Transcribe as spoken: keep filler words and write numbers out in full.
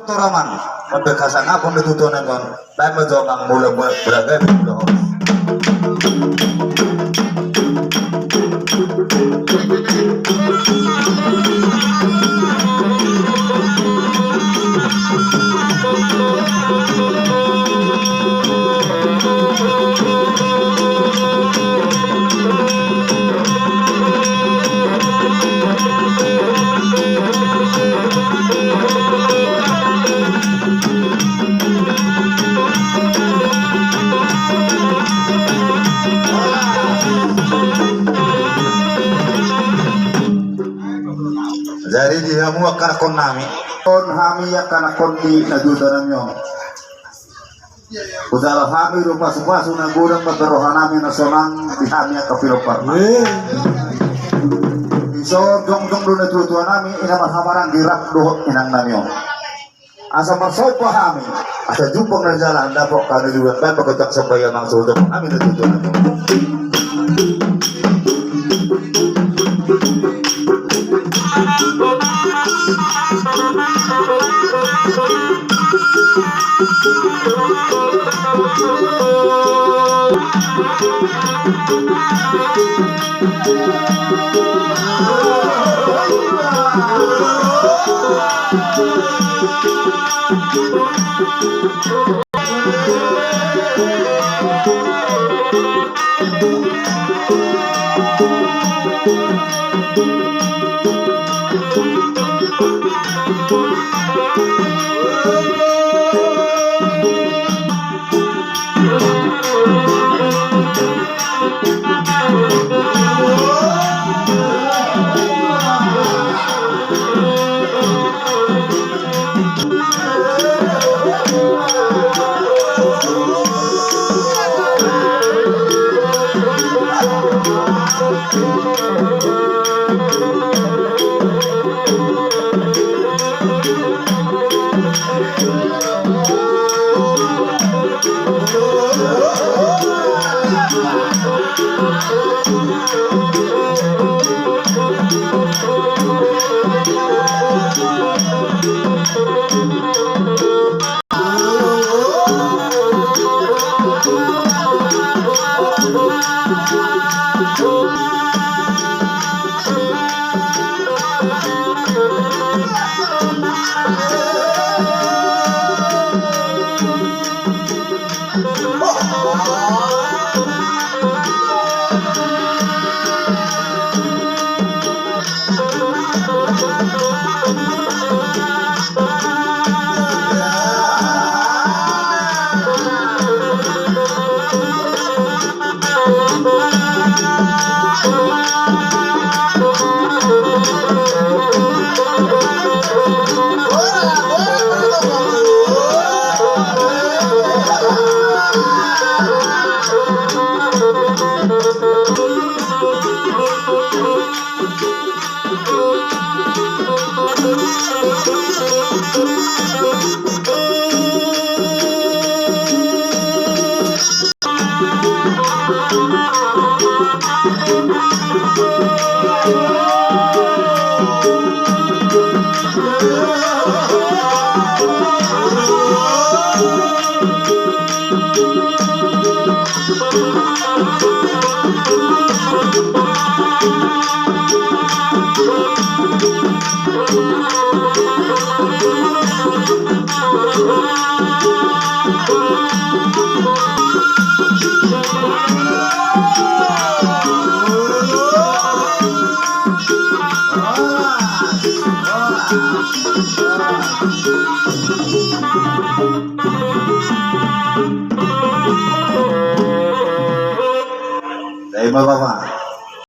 Toraman, mambahen hasangapon di tutu nami on, bahen ma jo amang mula, mula, mula gabe mula horas. Jadi di hamu angka anakkon nami, on hami angka anakkon ni na tutu nami on. Hujalo hami do pasupasu na godang ma tu roha nami na sonang di hami angka pinompar nami. Dison jongjong do na tuatua nami, i na marhahamaranggi rap dohot inang nami on. Asa marsomba hami, asa jumpang na jala dapot hami juga, bahen ma gotong somba i amang, so jumpang hami na tuatua nami. Ima bapa.